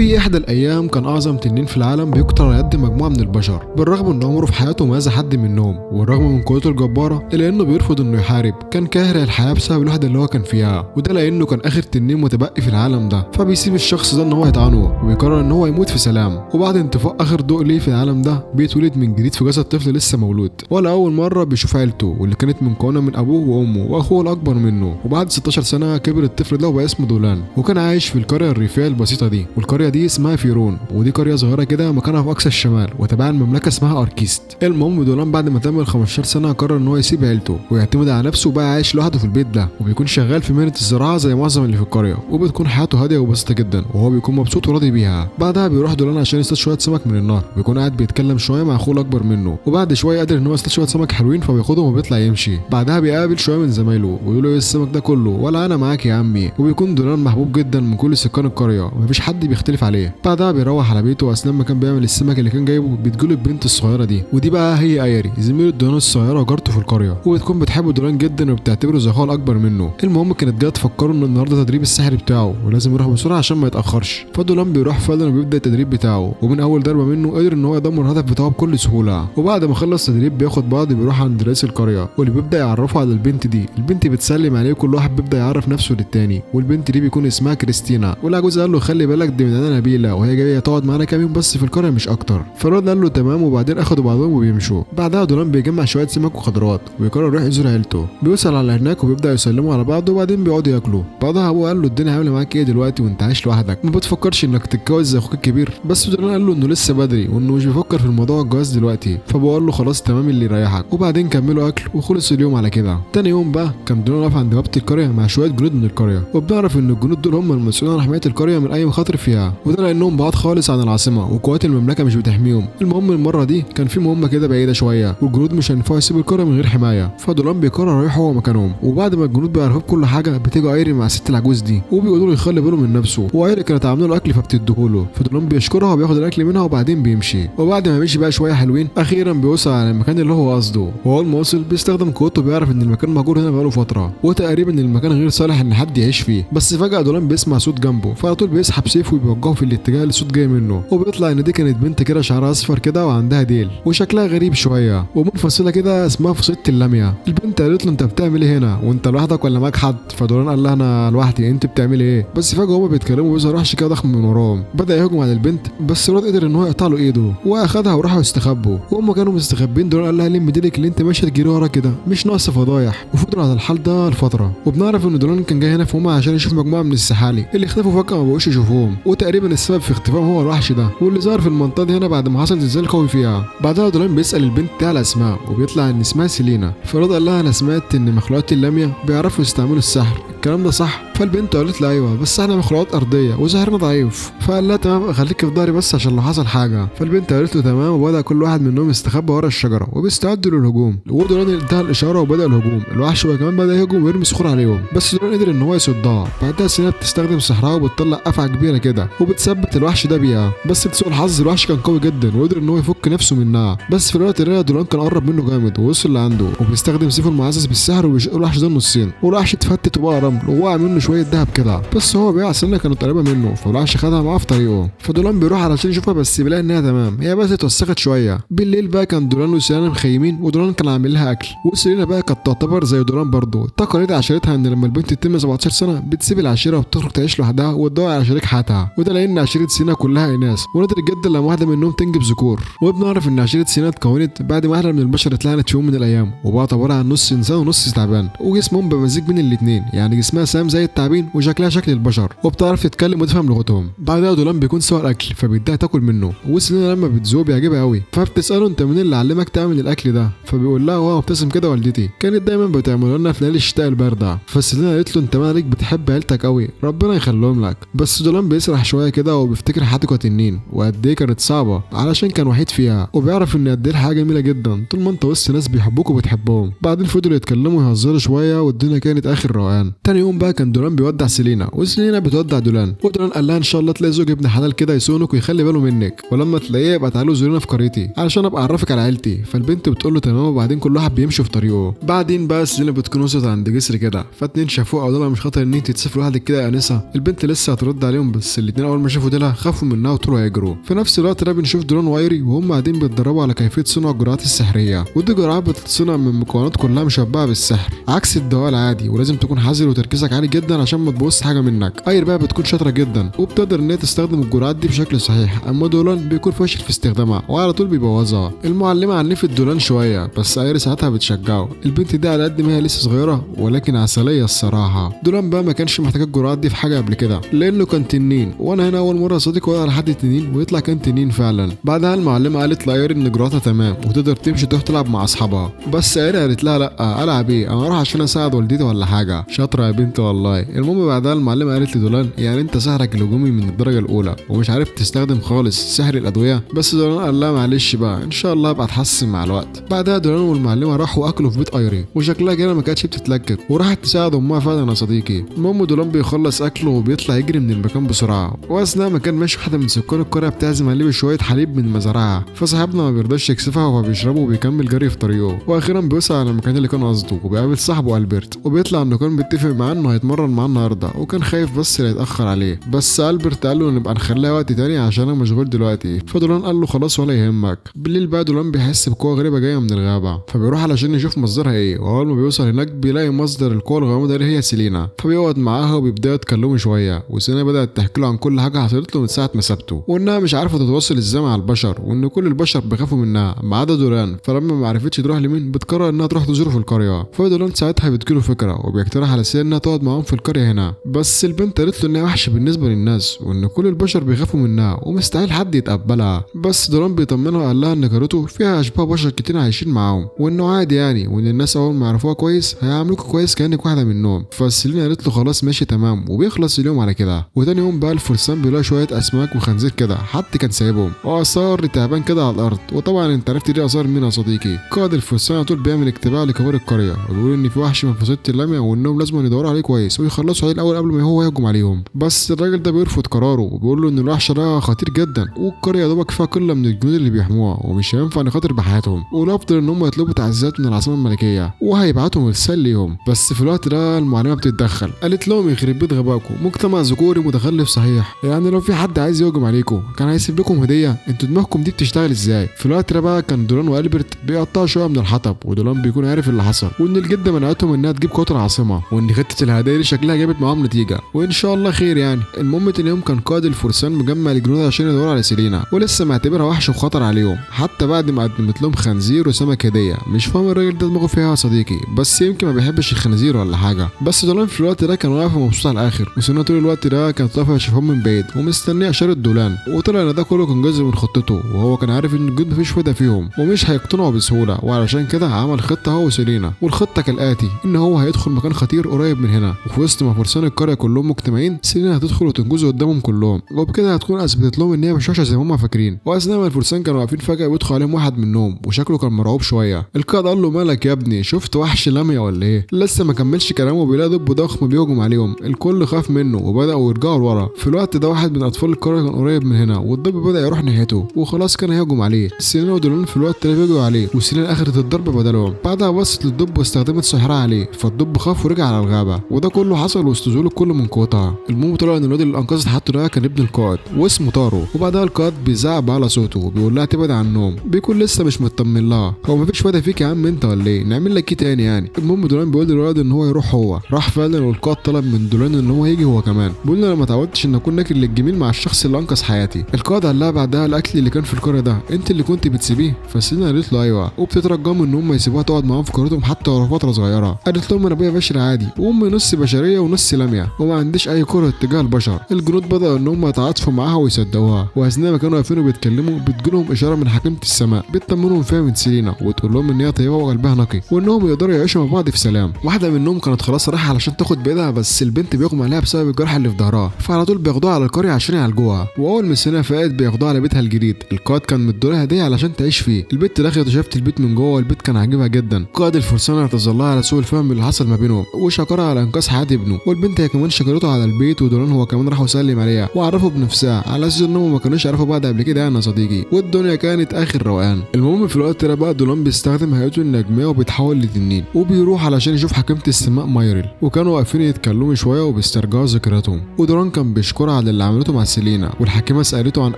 في احدى الايام كان اعظم تنين في العالم بيقتل على يد مجموعة من البشر، بالرغم ان عمره في حياته ما اذى حد منهم، والرغم من قوته الجبارة الا انه بيرفض انه يحارب. كان كاره الحياة بسبب الوحدة اللي هو كان فيها، وده لانه كان اخر تنين متبقي في العالم ده. فبيسيب الشخص ده ان هو يطعنه وبيقرر ان هو يموت في سلام. وبعد انطفاء اخر ضوء ليه في العالم ده بيتولد من جديد في جسد طفل لسه مولود، ولا اول مرة بيشوف عيلته واللي كانت مكونة من ابوه وامه واخوه الاكبر منه. وبعد 16 سنة كبر الطفل ده وبقى اسمه دولان، وكان عايش في القرية الريفية البسيطة دي، والقريه دي اسمها فيرون، ودي قرية صغيرة كده مكانها في اقصى الشمال وتبع المملكة اسمها اركيست. المهم دولان بعد ما تم ال 15 سنة قرر ان هو يسيب عيلته ويعتمد على نفسه، وبقى عايش لوحده في البيت ده، وبيكون شغال في مهنة الزراعة زي معظم اللي في القرية، وبتكون حياته هادية وبسيطة جدا وهو بيكون مبسوط وراضي بيها. بعدها بيروح دولان عشان يصطاد شوية سمك من النهر، بيكون قاعد بيتكلم شوية مع اخوه الاكبر منه، وبعد شوية قادر ان هو يصطاد شوية سمك حلوين فبياخدهم وبيطلع يمشي. بعدها بيقابل شوية من زمايله ويقولوا ايه السمك ده كله ولا انا معاك يا عمي. وبيكون دولان محبوب جدا من كل سكان القرية ومفيش حد بيختلف عليه. بعدها بيروح على بيته، واثناء ما كان بيعمل السمك اللي كان جايبه بتجيله البنت الصغيرة دي، ودي بقى هي ايري زميله دولان الصغيرة وجارته في القرية، وبتكون بتحب دولان جدا وبتعتبره زي اخوها الاكبر منه. المهم كانت جاية تفكره ان النهارده تدريب السحر بتاعه ولازم يروح بسرعة عشان ما يتاخرش. فدولان بيروح فعلا وبيبدا التدريب بتاعه، ومن اول ضربه منه قدر ان هو يدمر الهدف بتاعه بكل سهولة. وبعد ما خلص تدريب بياخد بعض بيروح عند رئيس القرية واللي بيبدا يعرفه على البنت دي. البنت بتسلم عليه وكل واحد بيبدا يعرف نفسه للتاني، والبنت دي بيكون اسمها كريستينا. والعجوز قال له خلي بالك دي من عيله نبيلة وهي جاية تقعد معانا كام يوم بس في القرية مش اكتر. فالواد قال له تمام، وبعدين اخدوا بعضهم وبيمشوا. بعدها دولان بيجمع شوية سمك وخضروات وبيقرر يروح يزور عيلته. بيوصل على هناك وبيبدا يسلموا على بعض وبعدين بيقعدوا ياكلوا. بعدها ابوه قال له الدنيا عامله معاك ايه دلوقتي وانت عايش لوحدك، ما بتفكرش انك تتجوز زي اخوك الكبير؟ بس دولان قال له انه لسه بدري وانه مش بيفكر في الموضوع الجواز دلوقتي. فابوه قال له خلاص تمام اللي يريحك. وبعدين كملوا اكل وخلص اليوم على كده. تاني يوم بقى كان دولان واقف عند بوابه القرية مع شوية جنود من القرية، وبنعرف ان الجنود دول هم المسؤولين عن حماية القرية من اي مخاطر فيها، وده لانهم بعاد خالص عن العاصمة وقوات المملكة مش بتحميهم. المهم المرة دي كان في مهمة كده بعيدة شوية والجنود مش هينفعوا يسيبوا القرية من غير حماية، فدولان بيقرر يروح هو مكانهم. وبعد ما الجنود بيعرفوا كل حاجة بتيجي ايري مع الست العجوز دي وبيقولوا له يخلي باله من نفسه، وايري كانت عامله له اكل فبتديهوله، فدولان بيشكرها وبياخد الاكل منها وبعدين بيمشي. وبعد ما مشي بقى شوية حلوين اخيرا بيوصل على المكان اللي هو قصده، واول ما وصل بيستخدم قوته بيعرف ان المكان مهجور هنا بقاله فترة وتقريبا المكان غير صالح ان حد يعيش فيه. بس فجاة دولان بيسمع صوت جنبه، فعلى طول بيسحب سيفه وبيوجهه في الاتجاه اللي الصوت جاي منه، وبيطلع ان دي كانت بنت كده شعرها اصفر كده وعندها ديل وشكلها غريب شوية ومنفصله كده اسمها فصيلة اللاميا. البنت قالت له انت بتعمل ايه هنا وانت لوحدك ولا معاك حد؟ فدولان قال لها انا لوحدي، انت بتعملي ايه؟ بس فجاة هما بيتكلموا بيظهر وحش كده ضخم من وراهم، بدا يهجم على البنت، بس الواد قدر ان هو يقطع له ايده واخدها وراحوا يستخبوا. وهم كانوا مستخبين دولان قال لها لم ديلك اللي انت ماشية تجري ورا كده مش ناقصه فضايح. وفضلوا على الحال ده لفترة. وبنعرف ان دولان كان جاي هنا في هما عشان يشوف مجموعة من السحالي اللي اختفوا فجاة ما بقوش يشوفوهم، وتقريبا السبب في اختفائهم هو الوحش ده واللي ظهر في المنطقة دي هنا بعد ما حصل زلزال قوي فيها. بعدها دولان بيسال البنت دي على اسمها وبيطلع ان اسمها سيلينا. فالواد قال لها انا سمعت ان مخلوقات اللاميا بيعرفوا يستعملوا السحر، الكلام ده صح؟ فالبنت قالت له ايوه بس احنا مخلوقات ارضية وسحرنا ضعيف. فقال لها تمام خليك في ظهري بس عشان لو حصل حاجة. فالبنت قالت له تمام، وبدا كل واحد منهم يستخبى ورا الشجرة وبيستعدوا للهجوم. ودولان انتهى الاشارة وبدا الهجوم. الوحش هو كمان بدا يهجم ويرمي صخور عليهم، بس دولان قدر ان هو يصدها. بعدها سيلينا بتستخدم سحرها وبتطلع افعى كبيرة كده وبتثبت الوحش ده بيها، بس لسوء الحظ الوحش كان قوي جدا وقدر ان هو يفك نفسه منها. بس في الوقت ده دولان كان قرب منه جامد ووصل لعنده وبيستخدم سيفه المعزز بالسحر وبيشق الوحش ده نصين، والوحش اتفتت وبقى رمل ووقع منه شوية ذهب كده، بس هو بيقع سنة كانت قريبه منه فالوحش خدها معاه في طريقه. فدولان بيروح علشان يشوفها بس بيلاقي انها تمام، هي بس اتوسخت شوية. بالليل بقى كان دولان وسيلينا مخيمين ودولان كان عامل لها اكل، وسيلينا بقى كانت تعتبر زي دولان برضه. تقاليد عشيرتها ان لما البنت تتم 17 سنة بتسيب العشيرة وبتخرج تعيش لوحدها وتدور على شريك حياتها، وده لان عشيره سينا كلها اناث ونادر جدا لما واحدة منهم تنجب ذكور. وبنعرف ان عشيره سينا اتكونت بعد ما واحدة من البشر اتلعنت في يوم من الايام وبقت عبارة عن نص انسان ونص تعبان، وجسمهم بمزيج بين الاثنين، يعني جسمها سام زي التعابين وشكلها شكل البشر وبتعرف تتكلم وتفهم لغتهم. بعدها دولان بيكون سوى الاكل فبيديها تاكل منه، وسيلينا لما بتذوق بيعجبها قوي، فبتساله انت مين اللي علمك تعمل الاكل ده؟ فبيقول لها وهو مبتسم كده والدتي كانت دايما بتعمله لنا في ليالي الشتاء البارده. فسيلينا قالت له انت مالك بتحب عيلتك قوي ربنا يخليهم لك. بس دولان بيسرح شوية كده وبيفتكر حياته كتنين وقد ايه كانت صعبة علشان كان وحيد فيها، وبيعرف ان قد ايه الحياة جميلة جدا طول ما انت وسط ناس بيحبوك وبتحبهم. بعدين فضلوا يتكلموا ويهزروا شوية والدنيا كانت اخر روقان. تاني تاني يوم بقى كان دولان بيودع سيلينا وسيلينا بتودع دولان، ودولان قال لها ان شاء الله تلاقي زوج ابن حلال كده يصونك ويخلي باله منك، ولما تلاقيه يبقى تعالوا زورينا في قريتي علشان ابقى اعرفك على عيلتي. فالبنت بتقول له تمام، وبعدين كل واحد بيمشي في طريقه. بعدين بقى سيلينا بتكون وصلت عند جسر كده، فاتنين شافوها قالوا لها مش خطر ان انت تسافري لوحدك كده يا انسه. البنت لسه هترد عليهم، بس الاتنين اول ما شافوا ديلها خافوا منها وطلعوا يجروا. في نفس الوقت ده بنشوف دولان وايري وهم قاعدين بيتدربوا على كيفية صنع الجرعات السحريه، ودي جرعات بتتصنع من مكونات كلها مشبعة بالسحر عكس الدواء العادي، ولازم تكون حذر وتركيزك عالي جدا عشان ما تبوظش حاجة منك. ايري بقى بتكون شاطرة جدا وبتقدر ان هي تستخدم الجرعات دي بشكل صحيح، اما دولان بيكون فاشل في استخدامها وعلى طول بيبوظها. المعلمة عنفت دولان شوية، بس ايري ساعتها بتشجعه. البنت دي على قد ما هي لسه صغيرة ولكن عسلية الصراحة. دولان بقى ما كانش محتاج الجرعات دي في حاجة قبل كده لانه كان تنين، وانا هنا اول مرة صديق وقع على حد تنين ويطلع كان تنين فعلا. بعدها المعلمة قالت لايري ان جرعتها تمام وتقدر تمشي تروح تلعب مع اصحابها، بس ايري قالت لها لا العب ايه، انا اروح عشان اساعد والدتي ولا حاجة. شاطرة يا بنت والله. المهم بعدها المعلمة قالت لدولان يعني انت سحرك الهجومي من الدرجة الاولى ومش عارف تستخدم خالص سحر الادوية، بس دولان قال لها معلش بقى ان شاء الله ابقى اتحسن مع الوقت. بعدها دولان والمعلمه راحوا اكلوا في بيت ايري، وشكلها كده ما كانتش بتتلكك وراحت تساعد امها فعلا يا صديقي. المهم دولان بيخلص اكله وبيطلع يجري من المكان بسرعة، واثناء ما كان ماشي واحدة من سكان القرية بتعزم عليه بشوية حليب من مزرعة، فصاحبنا ما بيرضاش يكسفها وبيشربه وبيكمل جري في طريقه. واخيرا بيوصل على المكان اللي كان قصده وبيقابل صاحبه البرت، وبيطلع انه كان متفق معاه انه هيتمرن معاه النهارده وكان خايف بس لا يتاخر عليه، بس البرت قال له نبقى نخليها وقت تاني عشان انا مشغول دلوقتي، فدولان قال له خلاص ولا يهمك. بالليل بقى دولان بيحس بقوة غريبة جاية من الغابة، فبيروح علشان يشوف مصدرها ايه، واول ما بيوصل هناك بيلاقي مصدر القوة الغامضة اللي هي سيلينا، فبيقعد معاها وبيبداوا يتكلموا شوية، وسيلينا بدات تحكي له عن كل حاجة حصلت له من ساعة ما سابته، وانها مش عارفه تتواصل ازاي مع البشر، وان كل البشر بيخافوا منها ما عدا دولان. فلما ما عرفتش تروح لمين بتقرر انها تروح تزوره في القرية، فدولان ساعتها بتجيله فكرة وبيقترح على سيلينا انها تقعد معاهم في القرية هنا، بس البنت قالت له انها وحشة بالنسبة للناس وان كل البشر بيخافوا منها ومستحيل حد يتقبلها. بس دولان بيطمنها وقال لها ان قريته فيها اشباه بشر كتير عايشين معاهم وانه عادي يعني، وان الناس اول ما يعرفوها كويس هيعاملوك كويس كانك واحدة منهم. فسيلينا قالت له خلاص ماشي تمام، وبيخلص اليوم على كده. وتاني يوم بقى الفرسان بيلاقوا شوية اسماك وخنزير كده حد كان سايبهم واثار تعبان كده على الارض، وطبعا انت عرفت دي اثار مين يا صديقي. قائد الفرسان على طول بيعمل اجتماع لكبار القرية وبيقول ان في وحش من فصيلة اللمية وانهم لازم يدوروا عليه كويس ويخلصوا عليه الاول قبل ما هو يهجم عليهم، بس الراجل ده بيرفض قراره وبيقول له ان الوحش ده خطير جدا والقريه دوبك فيها قلة من الجنود اللي بيحموها ومش هينفع نخاطر بحياتهم، والافضل ان هم يطلبوا تعزيزات من العاصمة الملكية وهيبعتوا مرسال ليهم. بس في الوقت ده المعلمة بتتدخل قالت لهم يخرب بيت غبائكم، مجتمع ذكوري متخلف صحيح، يعني لو في حد عايز يهجم عليكم كان هيسيب لكم هديه؟ انتوا دماغكم دي بتشتغل ازاي؟ في الوقت ده بقى كان دولان والبرت بيقطعوا شوية من الحطب، ودولان بيكون عارف اللي حصل وان الجدة منعتهم انها تجيب قوات العاصمة وان خطه الهدايا دي شكلها جابت معاهم نتيجة وان شاء الله خير يعني. المهم تاني يوم كان قائد الفرسان مجمع الجنود عشان يدوروا على سيلينا، ولسه معتبرها وحش وخطر عليهم حتى بعد ما قدمت لهم خنزير وسمك هديه. مش فاهم الراجل ده دماغه فيها يا صديقي، بس يمكن ما بيحبش الخنازير ولا حاجة. بس دولان في الوقت ده كان واقف ومبسوط على الاخر، وسيلينا طول الوقت ده كانت واقفة شايفهم من بعيد ومستنيه اشارة دولان، وطلع ان ده كله كان جزء من خطته وهو كان عارف ان الجنود مفيش فايده فيهم ومش هيقتنعوا بسهولة، وعلشان كده عمل خطه هو وسيلينا. والخطه كالاتي: ان هو هيدخل مكان خطير قريب من هنا، وفي وسط ما فرسان القرية كلهم مجتمعين سيلينا هتدخل وتنجزه قدامهم كلهم، وبكده هتكون اثبتت لهم ان هي مش وحشة زي ما هم فاكرين. واثناء ما الفرسان كانوا واقفين فجاة بيدخل عليهم واحد منهم وشكله كان مرعوب شوية. القائد قال له مالك يا ابني، شفت وحش لمية ولا ايه؟ لسه ما كملش كلامه بيلاقي دب ضخم بيهجم عليهم، الكل خاف منه وبداوا يرجعوا لورا. في الوقت ده واحد من اطفال القرية كان قريب من هنا والدب بدا يروح ناحيته وخلاص كان هيهجم عليه. سيلينا ودولان في الوقت ده بيجوا عليه وسيلينا اخدت الضرب بدلهم. بعدها بصت للدب واستخدمت سحرها عليه فالدب خاف ورجع على الغابة، وده كله حصل وسط ذهول الكل من قوتها. المهم طلع ان الواد اللي انقذت حياته ده كان ابن القائد واسمه تارو. وبعدها القائد بيزعق على صوته وبيقول لها تبعد عن النوم، بيكون لسه مش مطمن لها، هو مفيش فايده فيك يا عم انت ولا ايه، نعمل لك ايه تاني يعني. المهم دولان بيقول للولد ان هو يروح، هو راح فعلا والقائد طلب من دولان ان هو يجي هو كمان، بيقول له انا ما اتعودتش ان اكون ناكل للجميل مع الشخص اللي انقذ حياتي. القائد قال لها بعدها الاكل اللي كان في القرية ده انت اللي كنت بتسيبيه؟ فسيلينا قالت له ايوه، وبتترجموا ان هم يسيبوها تقعد معاهم في قريتهم حتى ولو فترة صغيرة. قالت لهم انا ابويا بشر عادي وامي نص بشرية ونص لمية وما عنديش اي كره تجاه البشر. الجنود بداوا ان هم يتعاطفوا معاها ويصدقوها، واثناء ما كانوا واقفين وبيتكلموا بتجيلهم اشارة من حكيمة السماء بتطمنهم فيها من سيلينا وتقول لهم ان هي طيبة وقلبها نقي وانهم يقدروا يعيشوا مع بعض في سلام. واحدة منهم كانت خلاص رايحة علشان تاخد بايدها، بس البنت بيغمى عليها بسبب الجرح اللي في ظهرها، فعلى طول بياخدوها على القرية عشان يعالجوها. واول ما سيلينا فاقت بياخدوها على بيتها الجديد، القائد كان مديلها هديه علشان تعيش فيه. البنت دخلت وشافت البيت من جوه والبيت كان عاجبها جدا. قائد الفرسان اعتذر لها على سوء الفهم اللي حصل ما بينهم وشكرها وبيشكرها على انقاذ حياة ابنه، والبنت هي كمان شكرته على البيت، ودولان هو كمان راح وسلم عليها وعرفه بنفسها على اساس انهم ما كانوش يعرفوا بعض قبل كده يعني يا صديقي، والدنيا كانت اخر روقان. المهم في الوقت ده بقى دولان بيستخدم هيئته النجميه وبيتحول لتنين وبيروح علشان يشوف حكيمة السماء مايرل، وكانوا واقفين يتكلموا شوية وبيسترجعوا ذكرياتهم، ودولان كان بيشكرها على اللي عملته مع سيلينا، والحكيمه سالته عن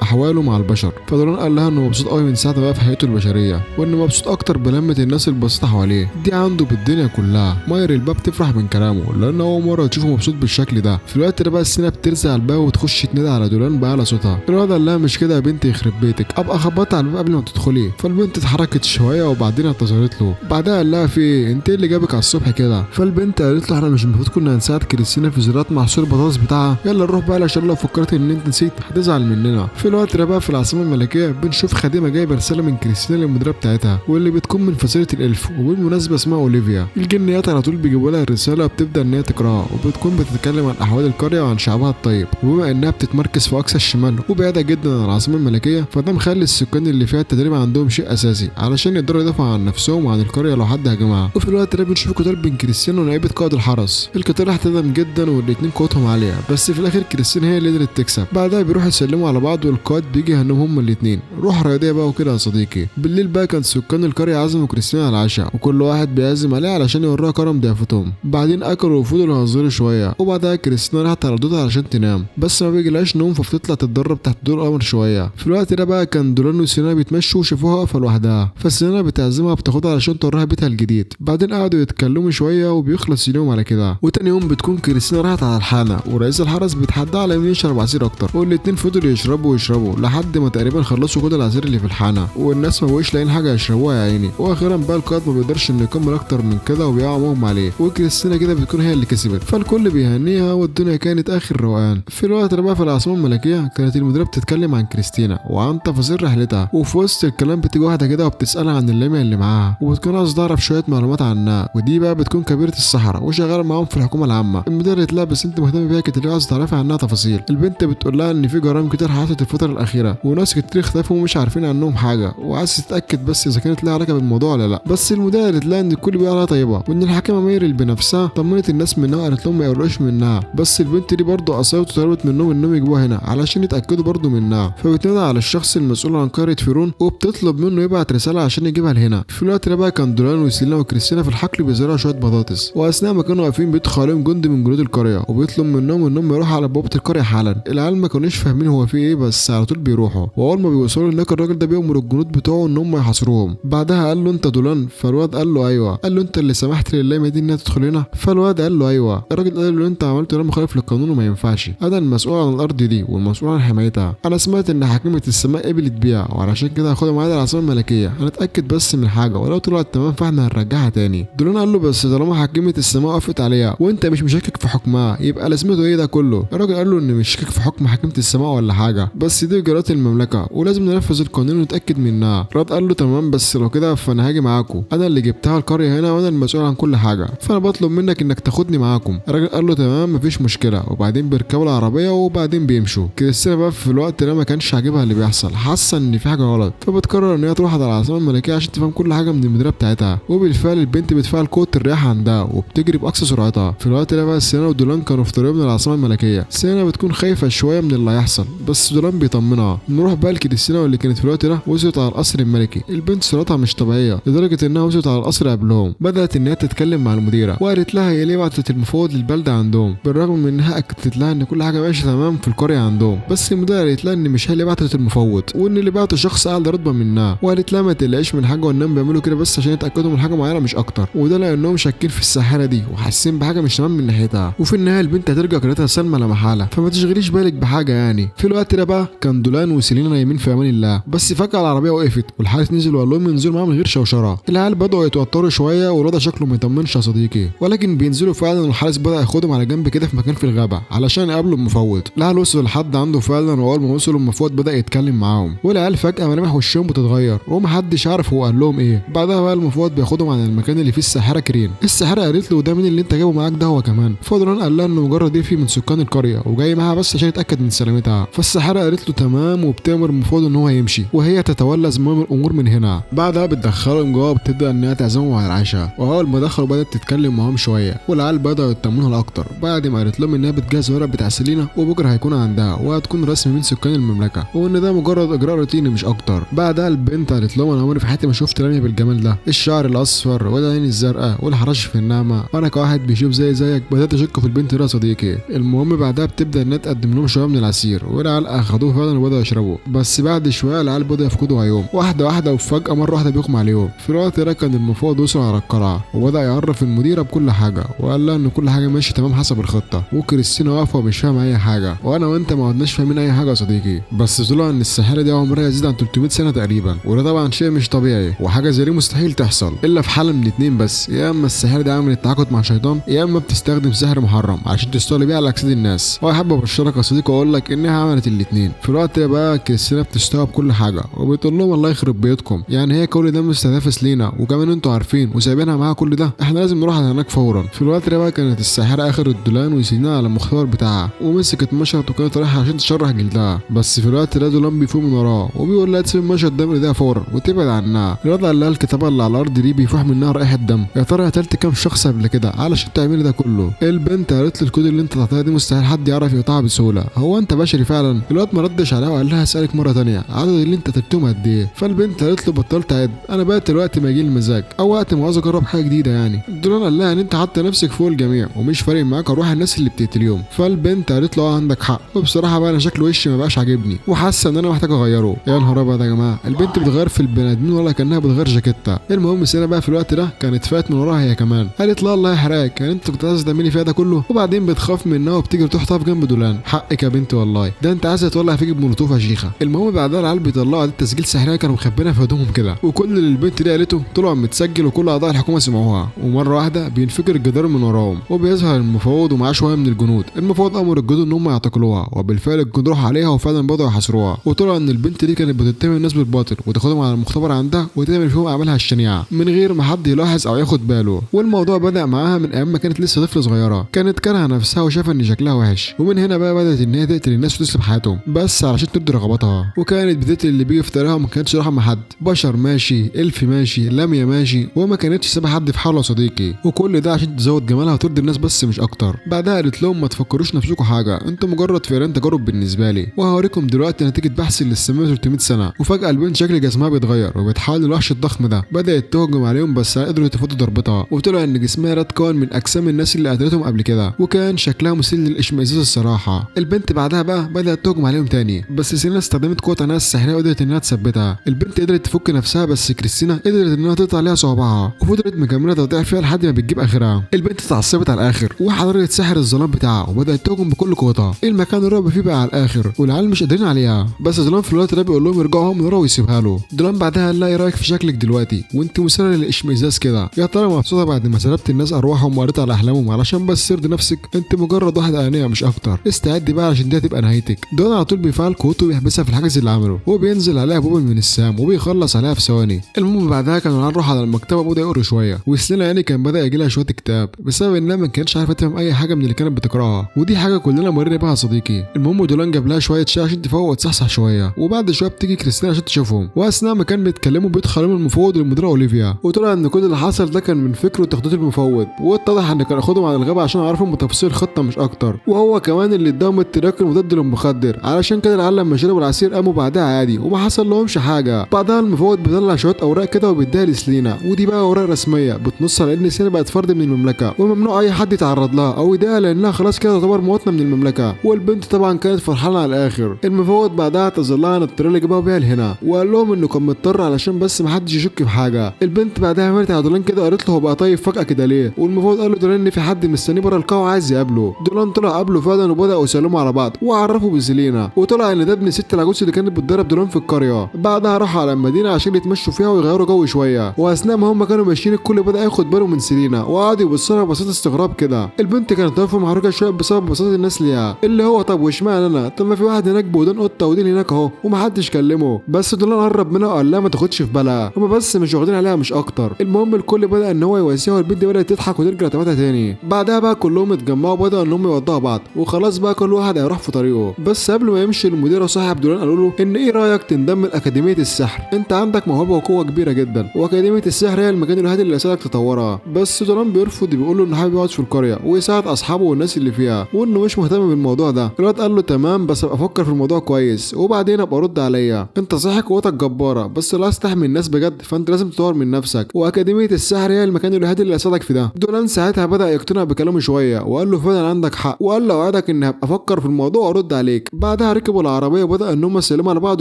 احواله مع البشر، فدولان قال لها انه مبسوط قوي من ساعة ما بقى في حياته البشرية، وانه مبسوط اكتر بلمه الناس البسيطة حواليه دي عنده بالدنيا كلها. مايرل بقى بتفرح من كلامه لان اول مرة تشوفه مبسوط بالشكل ده. في الوقت ده بقى سينا بترزع الباب وتخش تنادي على دولان بأعلى صوتها. الواد قال لها مش كده يا بنتي يخرب بيتك، ابقى خبطت على الباب قبل ما تدخلي. فالبنت اتحركت شوية وبعدين اعتذرت له. بعدها قال لها في ايه انت اللي جابك على الصبح كده؟ فالبنت قالت له احنا مش المفروض كنا هنساعد كريستينا في زراعة محصول البطاطس بتاعها، يلا نروح بقى عشان لو فكرت ان انت نسيت هتزعل مننا. في الوقت ده بقى في العاصمة الملكية بنشوف خادمه جايبه رسالة من كريستينا للمديره بتاعتها واللي بتكون من فصيلة ال elf، وبالمناسبة اسمها اوليفيا. الجنيات على طول بيجيبوا لها الرسالة وبتبدا ان هي تقراها، وبتكون بتتكلم عن احوال القرية وعن شعبها الطيب، وبما انها بتتمركز في اقصى الشمال وبعيدة جدا عن العاصمة الملكية، فده مخلي السكان اللي فيها التدريب عندهم شيء اساسي علشان يقدروا يدافعوا عن نفسهم وعن القرية لو حد هاجمها. وفي الوقت ده بنشوف قتال بين كريستينا ونائبه قائد الحرس. القتال احتدم جدا والاثنين قوتهم عالية، بس في الاخر كريستينا هي اللي قدرت تكسب. بعدها بيروحوا يسلموا على بعض والقائد بيجي يهنهم هما الاثنين، روح رياضية بقى وكده يا صديقي. بالليل بقى كان سكان القرية عزموا كريستينا على العشاء، وكل واحد بيعزم عليه علشان يوروها كرم ضيافتهم. بعدين اكلوا وفضلوا يهزروا شوية، وبعدها كريستينا راحت على اوضتها علشان تنام، بس ما بيجيلهاش نوم فبتطلع تتدرب تحت دور القمر شوية. في الوقت ده بقى كان دولان وسيلينا بيتمشوا وشافوها واقفة لوحدها، فسيلينا بتعزمها بتاخدها علشان توريها بيتها الجديد. بعدين قعدوا يتكلموا شوية وبيخلص اليوم على كده. وتاني يوم بتكون كريستينا راحت على الحانه، ورئيس الحرس بيتحدى على مين يشرب عصير اكتر، والاتنين فضلوا يشربوا ويشربوا لحد ما تقريبا خلصوا كل العصير اللي في الحانه، والناس ما بقوش لاقيين حاجة يشربوها يا عيني. واخيرا بقى القائد ما بيقدرش انه يكمل اكتر من كده وبيقع مغمى عليه، وكريستينا كده بتكون هي اللي كسبت، فالكل بيهنيها والدنيا كانت اخر روقان. في الوقت ده بقى في العاصمة الملكية كانت المديرة بتتكلم عن كريستينا وعن تفاصيل رحلتها، وفي وسط الكلام بتيجي واحدة كده وبتسالها عن اللمية اللي معاها، وبتكون عايزه تعرف شوية معلومات عنها، ودي بقى بتكون كبيرة السحرة وشغالة معاهم في الحكومة العامة. المديرة قالت لها بس انت مهتمة بيها كتير عايزه تعرفي عنها تفاصيل. البنت بتقول لها ان في جرائم كتير حصلت الفترة الاخيرة وناس كتير اختفوا ومش عارفين عنهم حاجة، وعايزه تتاكد بس اذا كانت لها علاقة بالموضوع ولا لا. بس المديرة قالت لها ان الكل بيقول عليها طيبة، وان الحاكمة ميرل بنفسها طمنت الناس منها وقالت لهم ما يقولوش منها، بس البنت دي برضه اصرت وطلبت منهم انهم يجيبوها هنا علشان يتاكدوا برضه منها. فبتنادى على الشخص المسؤول عن قرية فيرون وبتطلب منه يبعت رسالة عشان يجيبها لهنا. في الوقت ده بقى كان دولان وسيلينا وكريستينا في الحقل بيزرعوا شوية بطاطس، واثناء ما كانوا واقفين بيدخل عليهم جندي من جنود القرية وبيطلب منهم انهم يروحوا على بوابه القرية حالا. العيال ما كانوش فاهمين هو في ايه، بس على طول بيروحوا، واول ما بيوصلوا هناك الراجل ده بيأمر الجنود بتوعه ان هم يحاصروهم. بعدها قال له انت دولان؟ فالواد قال له ايوه. قال له انت اللي سمحت للمية دي انها تدخل هنا؟ فالواد قال له ايوه. الراجل قال له انت عملت ده مخالف للقانون وما ينفعش، انا المسؤول عن الارض دي والمسؤول عن حمايتها، انا سمعت ان حاكمه السماء قبلت بيها وعلشان كده هاخدها معايا العاصمة الملكية، انا اتاكد بس من حاجة ولو طلعت تمام فاحنا هنرجعها تاني. دولان قال له بس طالما حاكمه السماء وقفت عليها وانت مش مشكك في حكمها يبقى لازمته ايه ده كله؟ الراجل قال له ان مش شاكك في حكم حاكمه السماء ولا حاجة، بس دي اجراءات المملكة ولازم ننفذ القانون ونتاكد منها. رد قال له تمام بس لو كده فانا هاجي معاكم، انا اللي جبتها القرية هنا وانا المسؤول عن كل حاجة، فانا بطلب منك انك تاخدني معاكم. الراجل قال له تمام مفيش مشكلة، وبعدين بيركبوا العربية وبعدين بيمشوا. كريستينا بقى في الوقت ده ما كانش عاجبها اللي بيحصل، حاسه ان في حاجة غلط، فبتقرر ان هي تروح على العاصمة الملكية عشان تفهم كل حاجة من المديرة بتاعتها. وبالفعل البنت بتفعل قوة الرياح عندها وبتجري باقصى سرعتها. في الوقت ده بقى سينا ودولان كانوا في طريقهم للعاصمه الملكية. سينا بتكون خايفة شوية من اللي هيحصل بس دولان بيطمنها. نروح بقى لكريستينا واللي كانت في الوقت ده وصلت على القصر الملكي. البنت سرعتها مش طبيعية لدرجة انها وصلت على القصر قبلهم. بدات ان هي تتكلم مع المديرة وقالت لها هي ليه بعتت المفوض للبلده عندهم، بالرغم من انها اكدت لها ان كل حاجة ماشية تمام في القرية عندهم، بس المديرة قالت لها ان مش هي اللي بعتت المفوض وان اللي بعته شخص اعلى رتبه منها، وقالت لها ما تقلقش من حاجة وانهم بيعملوا كده بس عشان يتاكدوا من حاجة معينة مش اكتر، وده لانهم شاكين في الساحرة دي وحاسين بحاجة مش تمام من ناحيتها، وفي النهاية البنت هترجع قريتها سالمه لا محالة، فما تشغليش بالك بحاجة يعني. في الوقت ده بقى كان دولان وسيلينا نايمين في امان الله، بس فجاة العربية وقفت والحارس نزل وقال لهم ينزلوا معاه من غير شوشرة. العيال بداوا يتوتروا شوية والوضع شكله ما يطمنش يا صديقي، ولكن بينزلوا فعلا والحارس بدا ياخدهم على جنب كده في مكان في الغابة علشان يقابلوا المفوض. العيال وصلوا لحد عنده فعلا، واول ما وصلوا المفوض بدا يتكلم معاهم، والعيال فجاة ملامح وشهم بتتغير ومحدش عارف هو قال لهم ايه. بعدها بقى المفوض بياخدهم على المكان اللي فيه الساحرة كرين. الساحرة قالت له ده مين اللي انت جايبه معاك ده هو كمان؟ فدولان قال لها انه مجرد ضيفي من سكان القرية وجاي معاها بس عشان يتاكد من سلامتها. فالساحره قالت له تمام، وبتامر المفوض ان هو يمشي وهي تتولى زمام الامور من هنا. بعدها بتدخلهم جوه وبتبدا انها تعزمهم على العشاء، واول ما دخلوا بدات تتكلم معاهم شوية. شوية، والعيال بداوا يطمنوا لها اكتر بعد ما قالت لهم انها بتجهز ورق بتاع سيلينا وبكره هيكون عندها وهتكون رسمي من سكان المملكة، وان ده مجرد اجراء روتيني مش اكتر. بعدها البنت قالت لهم انا عمري في حياتي ما شفت لاميا بالجمال ده، الشعر الاصفر والعين الزرقاء والحرش في النعمة، وانا كواحد بيشوف زي زيك بدات اشك في البنت دي يا صديقي. المهم بعدها بتبدا انها تقدم لهم شوية من العصير، والعيال اخدوه فعلا وبداوا يشربوا، بس بعد شوية العيال بداوا يفقدوا عيوم واحدة واحدة، وفجاة مرة واحدة بيغمى عليهم. في الوقت ده كان المفوض وصل على القلعة وبدا يعرف المديرة بكل حاجة، وقال لها ان كل حاجة ماشية تمام حسب الخطة، وكريستينا واقفة ومش فاهمه اي حاجة، وانا وانت ما عدناش فاهمين اي حاجة يا صديقي. بس طلع ان الساحرة دي عمرها يزيد عن 300 سنة تقريبا، وده طبعا شيء مش طبيعي، وحاجه زي دي مستحيل تحصل الا في حاله من اتنين بس، يا اما الساحرة دي عملت تعاقد مع شيطان، يا اما بتستخدم سحر محرم عشان تستولي بيه على اجساد الناس. واحب ابشرك يا صديقي واقول لك انها عملت الاتنين. في الوقت ده بقى كريستينا بتستوعب كل حاجة وبتقول لهم الله يخرب بيتكم، يعني هي كل ده مستهدفه سلينا وكمان انتوا عارفين وسايبينها معاها كل ده، احنا لازم نروح على هناك فورا. في الوقت ده بقى كانت الساحرة اخر الدولان وسيلينا على المختبر بتاعها، ومسكت مشرط وكانت رايحة عشان تشرح جلدها، بس في الوقت ده دولان بيفوق من وراها وبيقول لها تسيب المشرط ده من ايديها فورا وتبعد عنها. الواد قال لها الكتابة اللي على الارض دي بيفوح منها رائحة دم، يا ترى قتلت كام شخص قبل كده علشان تعملي ده كله؟ البنت قالت له الكود اللي انت طلعتها دي مستحيل حد يعرف يقطعها بسهولة، هو انت بشري فعلا؟ الواد ما ردش عليها وقال لها اسالك مرة ثانية عدد اللي انت قتلتهم قد ايه؟ فالبنت قالت له بطلت اعد، انا بقيت الوقت ما يجي المزاج او وقت ما عاوز اجرب حاجة جديدة يعني. دولان قال لها ان انت حاطه نفسك فوق الجميع ومش فارق معاك ارواح الناس اللي بتقتليهم. فالبنت قالت له اه عندك حق، وبصراحة بقى انا شكل وشي ما بقاش عاجبني وحاسه ان انا محتاج اغيره. يا نهار ابيض يا جماعة، البنت بتغير في البني ادمين ولا كانها بتغير جاكيتها. المهم سينا بقى في الوقت ده كانت فات من وراها هي كمان، قالت لا الله يحرقك، يعني انت كنت عايزه تعملي فيها ده كله؟ وبعدين بتخاف منها وبتجري تروح تقف جنب دولان. حقك يا بنت والله، ده انت عايزه تولع فيك بمولوتوف يا شيخه. المهم بعدها العيال بيطلعوا اداه تسجيل سحريه كانوا مخبينها في هدومهم كده، وكل اللي البنت دي قالته طلع متسجل وكل اعضاء الحكومة سمعوها. ومرة واحدة بينفجر الجدار من وراهم وبيظهر المفوض ومعاه شوية من الجنود. المفوض امر الجنود ان هم يعتقلوها، وبالفعل الجنود راحوا عليها وفعلا بدأوا يحاصروها. وطلع ان البنت دي كانت بتتهم الناس بالباطل وتاخدهم على المختبر عندها وتعمل فيهم اعمالها الشنيعة من غير ما حد يلاحظ او ياخد باله. والموضوع بدأ معاها من ايام ما كانت لسه طفله صغيرة، كانت كارهه نفسها وشايفه ان شكلها وحش، ومن هنا بقى بدأت ان هي تقتل الناس وتسلب حياتهم بس علشان ترضي رغباتها. وكانت بتقتل اللي بيجي في طريقها وما كانتش راحة حد، بشر ماشي، الف ماشي، لمية ماشي، وما كانتش سايبه حد في حاله يا صديقي. وكل ده عشان تزود جمالها وترضي الناس بس مش اكتر. بعدها قالت لهم ما تفكروش نفسكم حاجة، انتوا مجرد فئران تجارب بالنسبة لي، وهوريكم دلوقتي نتيجة بحثي اللي استمر 300 سنة. وفجاة البنت شكل جسمها بيتغير وبتحول للوحش الضخم ده، بدات تهجم عليهم بس قدروا يتفادوا ضربتها، وطلع ان جسمها ده اتكون من اجسام الناس اللي قتلتهم قبل كده، وكان شكلها مثير للاشمئزاز الصراحة. البنت بعدها بقى بدات تهجم عليهم تاني، بس سيلينا استخدمت قوة عينها السحريه وقدرت انها تثبتها. البنت قدرت تفك نفسها، بس كريستينا قدرت انها تقطع عليها صوابعها وفضلت مكملة تقطيع فيها لحد ما بتجيب اخرها. البنت اتعصبت على الاخر وحضرت سحر الظلام بتاعها وبدات تهجم بكل قوتها. المكان الرعب فيه بقى على الاخر والعيال مش قادرين عليها، بس دولان في الوقت ده بيقول لهم يرجعوا من ورا ويسيبها له. دولان بعدها قال لها ايه رايك في شكلك دلوقتي وانت مثيرة للاشمئزاز كده؟ يا ترى مبسوطة بعد ما سلبت الناس ارواحهم وقريت على احلامهم علشان بس ترضي نفسك؟ انت مجرد واحدة انانية مش اكتر، استعدي بقى عشان دي هتبقى نهايتك. دولان على طول بيفعل قوته وبيحبسها في الحاجز اللي عمله، وبينزل عليها بوبل من السام وبيخلص عليها في ثواني. المهم بعدها كانوا راحوا على المكتبة وبدأوا يقروا شوية، وسلينا يعني كان بدا يجي لها شوية اكتئاب بسبب انها ما كانتش عارفه تفهم اي حاجة من اللي كانت بتقراها، ودي حاجة كلنا مرينا بيها يا صديقي. المهم دولان جاب لها شوية شاي عشان تفوق وتصحصح شوية، وبعد شوية بتيجي كريستينا عشان تشوفهم، واثناء ما كان بيتكلموا بيدخل عليهم المفوض والمديره اوليفيا، وطلع ان كل اللي حصل ده كان من فكرة وتخطيط المفوض، واتضح ان كان اخدهم على الغابة عشان يعرفوا تفاصيل الخطة مش اكتر، وهو كمان اللي اداهم التراك المضاد للمخدر، علشان كده العيال لما شربوا العصير قاموا بعدها عادي وما حصل لهمش حاجة. بعدها المفوض بيطلع شوية اوراق كده وبيديها لسلينا، ودي بقى اوراق رسمية بتنص على ان سلينا بقت فرد من المملكة وممنوع اي حد يتعرض لها او يضايقها لانها خلاص كده تعتبر مواطنه من المملكة. والبنت طبعا كانت فرحانة على الاخر. المفوض بعدها اعتذر لها عن الطريقة اللي جابها بيها لهنا، وقال لهم انه كان مضطر علشان بس محدش يشك في حاجة. البنت بعدها عملت على دولان كده قالت له هو بقى طيب فجاة كده ليه؟ والمفوض قال له دولان ان في حد مستنيه بره القاعة وعايز يقابله. دولان طلع قابله فعلا وبداوا يسلموا على بعض وعرفوا بسيلينا، وطلع ان ده ابن الست العجوز اللي كانت بتضرب دولان في القرية. بعدها راحوا على المدينة عشان يتمشوا فيها ويغيروا جو شوية، واثناء ما هم كانوا ماشيين الكل بدا ياخد باله من سيلينا وقعد يبص لها بصات استغراب كده. البنت كانت واقفة محرجه شوية بسبب بصات الناس ليها، اللي هو طب واشمعنى انا؟ طب ما في واحد هناك بودان قطة ودين هناك اهو ومحدش كلمة. بس دولان قرب منها وقال لها ما تاخدش في بالها، هما بس مش واخدين عليها مش اكتر. المهم الكل بدا ان هو يواسيها والبنت بدات تضحك وترجع تباتها تاني. بعدها بقى كلهم اتجمعوا وبداوا ان هم يودعوا بعض، وخلاص بقى كل واحد هيروح في طريقه. بس قبل ما يمشي المدير وصاحب دولان قالوا له ان ايه رايك تنضم لاكاديميه السحر؟ انت عندك موهبة وقوه كبيرة جدا، واكاديميه السحر هي المكان الوحيد اللي هيساعدك تطورها. بس دولان بيرفض بيرفض، بيقول له انه حابب يقعد في القرية ويساعد اصحابه والناس اللي فيها وانه مش مهتم بالموضوع ده. الواد قال له تمام بس ابقى افكر في الموضوع كويس وبعدين ابقى ارد عليا، انت صحيح قوتك جبارة بس لو عايز تحمي الناس بجد فانت لازم تطور من نفسك، واكاديميه السحر هي المكان الوحيد اللي هيساعدك في ده. دولان ساعتها بدا يقتنع بكلامه شوية وقال له فعلا عندك حق، وقال له اوعدك اني هبقى افكر في الموضوع وارد عليك. بعدها ركبوا العربية وبدا ان هم يسلموا على بعض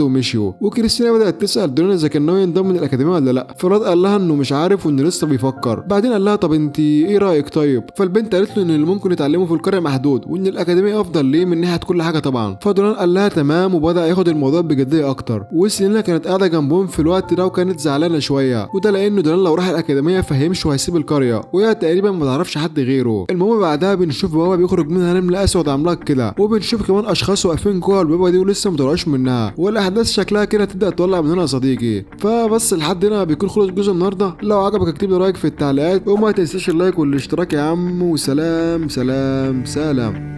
ومشيوا، وكريستينا بدات تسال دولان اذا كان ناوي ينضم للاكاديميه ولا لا. فالواد قال لها انه مش عارف وانه لسه بيفكر. بعدين قال لها طب انت ايه رايك طيب؟ فالبنت قالت له ان اللي ممكن يتعلمه في القرية محدود وان الاكاديمية افضل ليه من ناحية كل حاجة طبعا. فدولان قال لها تمام وبدا ياخد الموضوع بجدية اكتر. وسيلينا كانت قاعدة جنبهم في الوقت ده وكانت زعلانة شوية، وده لانه دولان لو راح الاكاديمية فهيمشي وهيسيب القرية وهي تقريبا ما تعرفش حد غيره. المهم بعدها بنشوف بابا بيخرج منها نمل اسود عملاق كده، وبنشوف كمان اشخاص واقفين جوه البابا دي ولسه ما طلعوش منها، والاحداث شكلها كده تبدا تولع من هنا يا صديقي. فبس لحد هنا بيكون خلص جزء النهارده. لو عجبك اكتب لي رايك في التعليقات وما تنساش ال like والاشتراك يا عم، وسلام سلام سلام.